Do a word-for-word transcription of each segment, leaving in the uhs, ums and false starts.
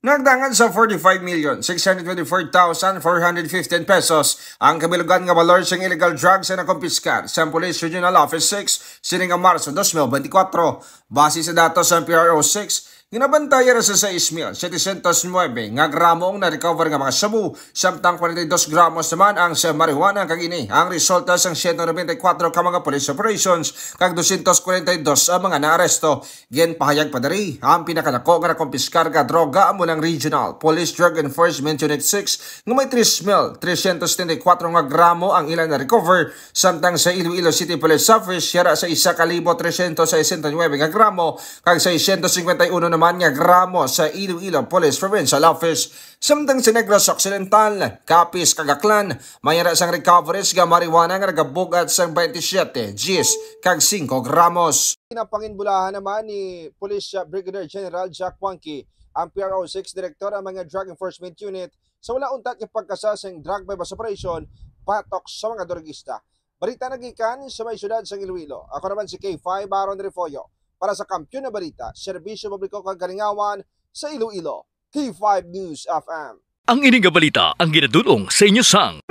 Nagdangan sa forty-five million six hundred twenty-four thousand four hundred fifteen pesos ang kabilugan nga balor sang illegal drugs nga nakumpiskar sa Police Regional Office six sini nga Marso dos mil benti kwatro. Base sa datos sang P R O six, ginabantay ra sa sais mil setecientos nuebe nga gramo ang na-recover nga mga shabu, samtang kwarenta y dos gramos naman ang sa marijuana, kag ini ang resulta sang siyento nobenta y kwatro ka mga police operations kag dosyentos kwarenta y dos ang mga naaresto. Ginpahayag pa diri, ang pinakadako nga nakumpiskar nga droga amo lang Regional Police Drug Enforcement Unit six, nga may tres mil tresyentos setenta y kwatro nga gramo ang ila na-recover, samtang sa Iloilo City Police Office, yara sa isa ka libo tresyentos sesenta y nuebe nga gramo, kag seiscientos cincuenta y uno naman nga gramo sa Iloilo Police Provincial Office. Samtang sa Negros Occidental, Capiz, kag Aklan, may yara sang recoveries nga marijuana nga nagabug-at sang twenty-seven, diyes, kag singko gramos. Ginapanginbulahan naman ni Police Brigadier General Jack Wangki ang P R O six Director ang mga Drug Enforcement Unit sa wala untat nga pagkasa sang drug buy-bust operation batok sa mga drugista. Balita nagikan sa may siyudad sang Iloilo. Ako naman si K five Aaron Refollo para sa Kampiyon na Balita, Serbisyo Publiko kag Kalingawan sa Iloilo, K five News F M. Ang ini nga balita ang ginadul-ong sa inyo sang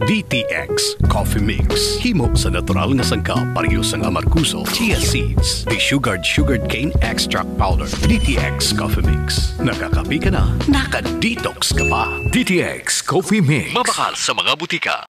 D T X Coffee Mix. Himo sa natural nga sangkap, pareho sang amargoso, chia seeds, desugared sugarcane extract powder. D T X Coffee Mix. Nakakape ka na, naka-detox ka pa. D T X Coffee Mix. Mabakal sa mga butika.